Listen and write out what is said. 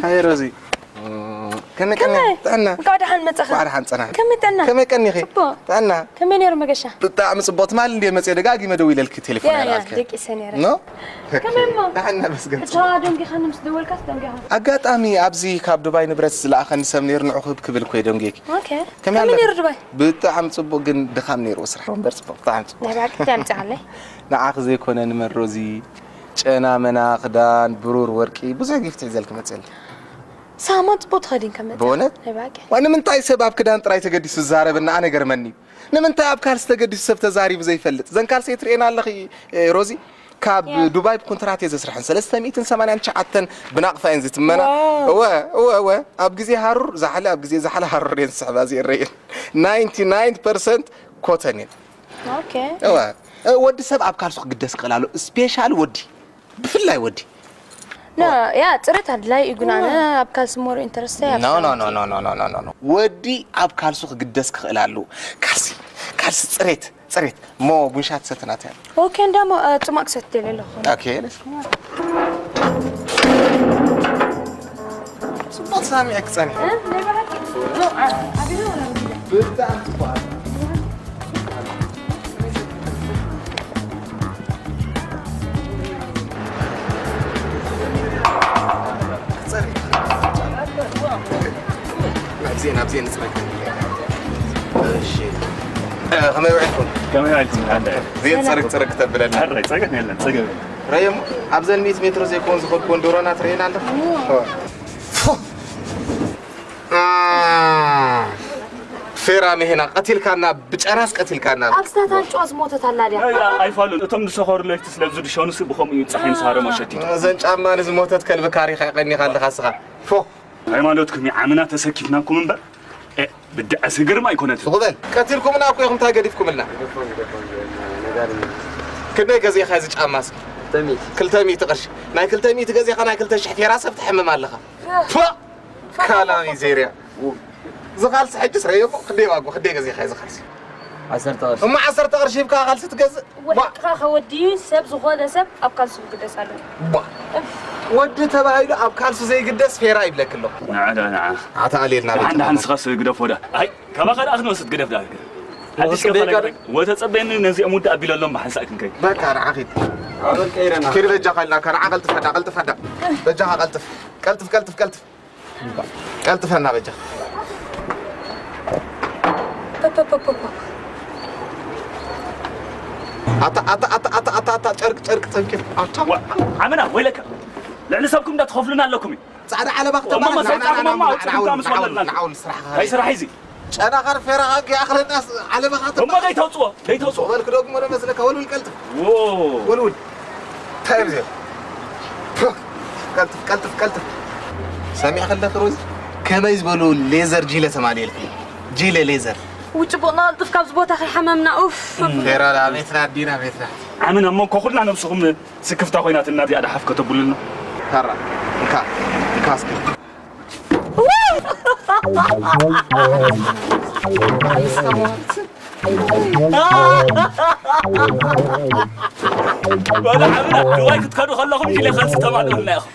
ሃይ ሮዚ። ከመይ ቀኒ? ከመይ? ጥዕና? እንኳዕ ደሓን መጻኻ። እንኳዕ ደሓን ጸናሕኪ። ከመይ ጥዕና? ከመይ ቀኒኺ? ጽቡቕ። ጥዕና? ከመይ ነይሩ መገሻ? ብጣዕሚ ጽቡቕ። ትማሊ እንድየ መጽየ ደጋጊመ ደዊለልኪ ቴሌፎን ያ፣ ያ፣ ኣይረኣኽን። ደቂሰ ነይረ። ኖ? ከመይ እሞ? ደሓን እናመስገን። ብቻ ደንጊኻኒ ምስ ደወልካስ ደንጊኻ። ኣጋጣሚ ኣብዚ ካብ ዱባይ ንብረት ዝለኣኸኒ ሰብ ነይሩ፣ ንዑ ክህብ ክብል እኮ እየ ደንጊየኪ። ኦኬ። ከመይ ከመይ ኣለኺ? ነይሩ ዱባይ? ብጣዕሚ ጽቡቕ፣ ግን ድኻም ነይርዎ ስራሕ። እምበር ጽቡቕ፣ ብጣዕሚ ጽቡቕ። ናይ ብሓቂ እንታይ ኣምጺኣለይ? ንዓኺ ዘይኮነ ንመን ሮዚ፣ ጨና መና፣ ክዳን፣ ብሩር፣ ወርቂ፣ ብዙሕ ጊፍት ሒዘልኪ መጽየ ኣለኹ። ሳማ ጽቡቕ ትኸዲን ከም መጽኣ። ብእውነት? ናይ ብሓቂ። ዋ፣ ንምንታይ ሰብ ኣብ ክዳን ጥራይ ተገዲሱ ዝዛረብ እና ኣነ ገርመኒ እዩ። ንምንታይ ኣብ ካልሲ ተገዲሱ ሰብ ተዛሪቡ ዘይፈልጥ? ዘን ካልሲ ትርእየን ኣለኺ፣ እ፣ ሮዚ? ካብ ያ። ዱባይ ብኮንትራት እየ ዘስርሐን። ሰለስተ ሚእትን ሰማንያን ትሽዓተን ብናቕፋ እየን ዝትመና። ዋው። እወ፣ እወ፣ እወ። ኣብ ግዜ ሃሩር ዛሕሊ፣ ኣብ ግዜ ዛሕሊ ሃሩር እየን ዝስሕባ፣ እዚኤን ረእየን። ናይንቲ ናይን ፐርሰንት ኮተን እየን። ኦኬ። እወ። እ፣ ወዲ ሰብ ኣብ ካልሱ ክግደስ ክኽእል ኣሎ። ስፔሻል ወዲ። ብፍላይ ወዲ። ኖ፣ ያ፣ ጽሬት ኣድላይ እዩ፣ ግን ኣነ እወ። ኣብ ካልሲ ሞር ኢንተረስት እየ፣ ኣብ ኖ፣ ኖ፣ ሳውንድ። ኖ፣ ኖ፣ ኖ፣ ኖ፣ ኖ፣ ኖ። ወዲ ኣብ ካልሱ ክግደስ ክኽእል ኣለዎ። ካልሲ፣ ካልሲ ጽሬት፣ ጽሬት። እሞ ቡን ሻሂ ትሰቲ ናተይ። ኦኬ፣ እንዳሞ፣ እ፣ ጽማቕ ክሰቲ ደልየ ኣለኹ። ኦኬ፣ let's go። ጽቡቕ ሰሚዐ ክጸንሕ። እ፣ ናይ ብሓቂ? ኖ፣ ኣ-፣ ኣቢሉ ወላ ኣቢሉ? ብጣዕሚ ጽቡቕ። ናብዚኤን፣ ናብዚኤን ንጽረግ። እሺ። እ፣ ከመይ ውዒልኩም? ከመይ ውዒልኩም? ሓንዳ። እዚኤን ሰላም። ጽርግ ጽርግ ተብለና። ሕራይ፣ ጸገም የለን፣ ጸገም የለን። ረየሞ፣ ኣብዘን ሚእቲ ሜትሮ ዘይኮን ዝኸድኩወን ዶሮና ትርእየን ኣለኻ? ፎ! አ፣ ፌራ መሄና ቀቲልካና፣ ብጨራስ ቀቲልካና። ኣብ ስታታን ጨዋ ዝሞተት ኣላ ድያ? ኣይ፣ ኣይፋሉን። እቶም ዝሰኸሩ ለይቲ ስለ ዝድሸኑሲ ብኸምኡ እዩ ጸሓይ ምስ ሃረሞ ሸቲቱ። እዘን ጫማ ንዝሞተት ከልቢ ካሪኻ ቀኒኻ ኣለኻ እስኻ። ፎ! ሃይማኖትኩም እዩ ዓምና ተሰኪፍናኩም እምበር፣ እ፣ ብድዐ ስግርም ኣይኮነትን። ሱቕ በል። ቀቲልኩምና እኮ ኢኹም፣ እንታይ ገዲፍኩምልና? ክንደይ ገዚእኻ እዚ ጫማ እስኪ? ክልተ ሚእቲ። ክልተ ሚእቲ ቅርሺ። ናይ ክልተ ሚእቲ ገዚእኻ ናይ ክልተ ሽሕ ፌራ ሰብ ትሕምም ኣለኻ። ፎ! ካላ ሚዜርያ። ዝኻልሲ ሕጅስ ረየሞ፣ ክንደይ ዋግኡ፣ ክንደይ ገዚእኻ ዝኻልሲ? ዓሰርተ ቅርሺ። እሞ ዓሰርተ ቅርሺ ሂብካ ካልሲ ትገዝእ? ዋ! ወድቅኻ ከወድዩ ሰብ ዝኾነ ሰብ ኣብ ካልሱ ክግደስ ኣለዎ። ዋ! ወዲ ተባሂሉ ኣብ ካልሱ ዘይግደስ ፌራ ይብለክ ኣለኹ። ንዓ ዳ ንዓ። ኣታ ኣልየልና ደሓን በቃ። ደሓን ንስኻስ ግደፎ ዳ። ኣይ፣ ካባኻ ደኣ ክንወስድ ግደፍ ዳ። ሓድሽ ወተጸበየካ ከፋላይ ዶ? ወተጸበየኒ ነዚኦም ውድእ ኣቢለሎም ብሓንሳእ ክንከይድ። በቃ ንዓ ኺድ። ኣበል ቀይረና። ኪድ በጃኻ ኢልናካ። ንዓ ቀልጥፍ ኣዳ፣ ቀልጥፍ ኣዳ። በጃኻ ቀልጥፍ። ቀልጥፍ፣ ቀልጥፍ፣ ቀልጥፍ። ቀልጥፈና በጃ። ፐ፣ ፐ፣ ፐ፣ ፐ፣ ፐ። ኣታ፣ ኣታ፣ ኣታ፣ ጨርቅ፣ ጨርቅ፣ ጨርቅ። ኣታ። ዋ፣ ዓመና፣ ወይለካ። ልዕሊ ሰብኩም እንዳትኸፍሉና ኣለኩም እዩ። ጻዕዳ ዓለባ እሞ ክትበሃል፣ መሳይ ና፣ ና፣ ጻዕዳ ና፣ ማማ ና፣ ኣውጽእኩም ና፣ ካብ ምስ ና፣ ወለድና። ና፣ ና፣ ስራሕኻ። ኣይ ስራሕ እዚ። ጨና ኸር ፌራ ኸር ይኣኽለና ዓለባ ኸር እሞ ትበሃል። ዘይተውጽኦ፣ ዘይተውጽኦ። በልክ ደግሞ ነው መስለካ፣ ወልውል ቀልጥፍ። ዎ። ወልውል። እንታይ እዮም እዚኦም? ፖ! ቀልጥፍ፣ ቀልጥፍ፣ ቀልጥፍ። ሰሚዕኺ ኣለኺ ሮዚ? ከመይ ዝበሉ ሌዘር ጂለ ተማልኤልኪ? ጂለ ሌዘር። ውጭ ቦቕና ቀልጥፍ ካብዚ ቦታ ከይሓመምና፣ ኡፍ። ፌራ ዳ ቤትና ኣዲና ቤትና። ዓመና እሞ እኮ ኩልና ነብስኹም ስክፍታ ኮይናትና እዚኣ ደሓፍ ከተብሉልና። ታራ፣ እንካ፣ እንካ እስኪ። በሉ ዓብና፣ ዱባይ ክትከዱ ከለኹም ጅሌ ኸልሲ ተማልኡልና ኢኹም።